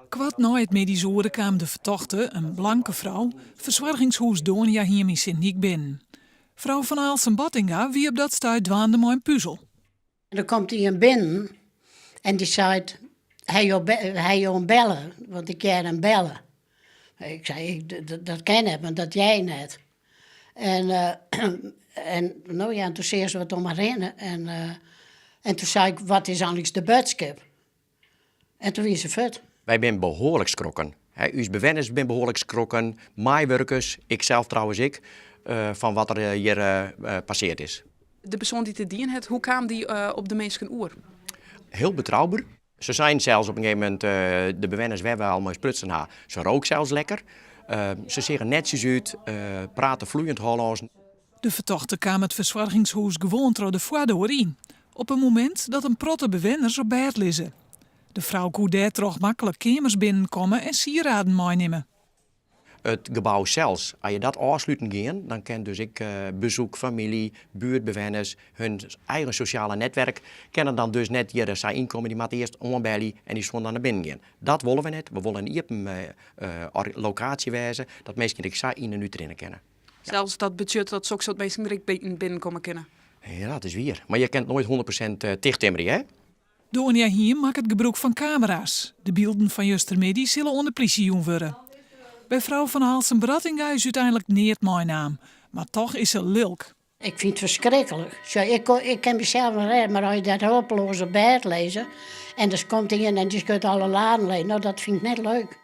Koart nei it middeisoere kaam de fertochte, in blanke frou, fersoargingshûs Doniahiem yn Sint Nyk binnen. Frou Van Aalsen-Bottinga wie op dat stuit dwaande mei in puzel. Der komt ien binnen en dy seit, Ha jo ha jo him belle? Want ik hear him belle. Ik sei, dat kin net, want dat hear je net. En en no ja, en toen seach se wat om har hinne en en toen sei ik, wat is eins de boadskip? En toen wie se fuort. Wy binne behoarlik skrokken. Us bewenners binne behoarlik skrokken, meiwurkers, iksels trouwens ek, fan wat der hjir passeard is. De persoan dy't dit dien hat, hoe kaam dy op de minsken oer? Hiel betrouber. Se seinen sels op in gegeven momint, de bewenners wêr't we al mei sprutsen ha, se rook sels lekker. Se seagen netsjes út, prate floeiend Hollânsk. De fertochte kaam it fersoargingshûs gewoan troch de foardoar yn, op in momint dat in protte bewenners op bêd lizze. De frou koe dêrtroch maklik keamers binnenkomme en sieraden meinimme. It gebou sels, as je dat ôfsluten gean, dan kin dus ek bezoek, famylje, buertbewenners, hun eigen sosjale netwerk kinne dan dus net hjir sa ynkomme. Dy moatte earst oanbelje en dy soene dan nei binnen gean. Dat wolle we net. We wolle in iepen lokaasje wêze, dat minsken ek sa yn en út rinne kinne. Sels dat betsjut dat soksoart minsken der ek binnenkomme kinne. Ja, dat is wier. Mar je kinne it noait 100% tichttimmerje, hè? Doniahiem makket gebrûk fan kamera's. De bylden fan justermiddei sille oan de plysje jûn wurde. By frou Van Aalsen-Brattinga is úteinlik neat meinaam, mar toch is se lilk. Ik fyn it ferskriklik. Sjoch, ik, ik kin mysels wol rêde, mar as je dêr hopeloas op bêd lizze en der komt ien en dy skudt alle laden leech, no dat fyn ik net leuk.